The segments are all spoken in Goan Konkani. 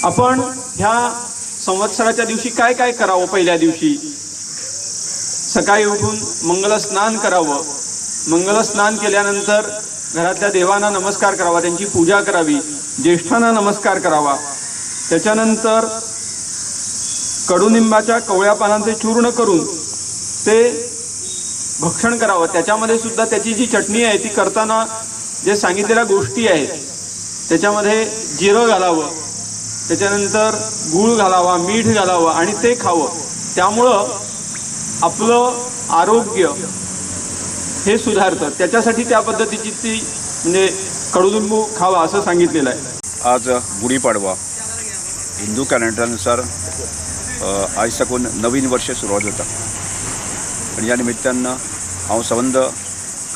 आपण ह्या संवत्सराच्या दिवशी काय काय करावं? पहिल्या दिवशी सकाळी उठून मंगल स्नान करावं. मंगल स्नान केल्यानंतर घरातल्या देवांना नमस्कार करावा, त्यांची पूजा करावी, ज्येष्ठांना नमस्कार करावा. त्याच्यानंतर कडुनिंबाच्या कवळ्या पानांचे चूर्ण करून ते भक्षण करावं. त्याच्यामध्ये सुद्धा त्याची जी चटणी आहे ती करताना जे सांगितलेल्या गोष्टी आहेत त्याच्यामध्ये जिरं घालावं, त्याच्यानंतर गूळ घालावा, मीठ घालावं आणि ते खावं. त्यामुळं आपलं आरोग्य हे सुधारतं. त्याच्यासाठी त्या पद्धतीची ती म्हणजे कडुलिंबू खावा असं सांगितलेलं आहे. आज गुढीपाडवा. हिंदू कॅलेंडरानुसार आयज साकून नवीन वर्ष सुरवात जाता आनी ह्या निमित्तान हांव संबंद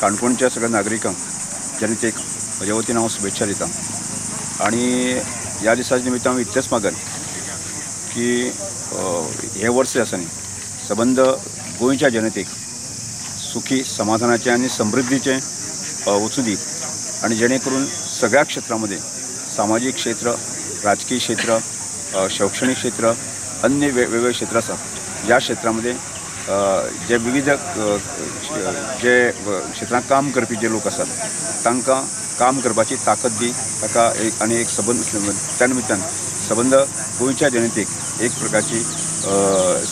काणकोणच्या सगळ्या नागरिकांक, जनतेक म्हज्या वतीन हांव शुभेच्छा दिता. आनी ह्या दिसाच्या निमित्तान हांव इतलेंच मागन की हें वर्स जें आसा न्ही, सबंद गोंयच्या जनतेक सुखी, समाधानाचें आनी समृद्धीचें वचूं दी आनी जेणे करून सगळ्या क्षेत्रामध्ये, सामाजीक क्षेत्र, राजकीय क्षेत्र, शैक्षणिक क्षेत्र, अन्य वेगवेगळे क्षेत्र आसा, ह्या क्षेत्रामध्ये जे विविध जे क्षेत्रांत काम करपी जे लोक आसात तांकां काम करपाची ताकद दी ताका एक. आनी एक सबंद त्या निमित्तान सबंद गोंयच्या जनतेक एक प्रकारची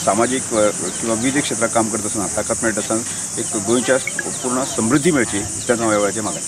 सामाजीक किंवा विविध क्षेत्रात काम करत आसतना ताकद मेळटा आसतना एक गोंयच्या पूर्ण समृद्धी मेळची, इतलेंच हांव ह्या वेळाचेर मागता.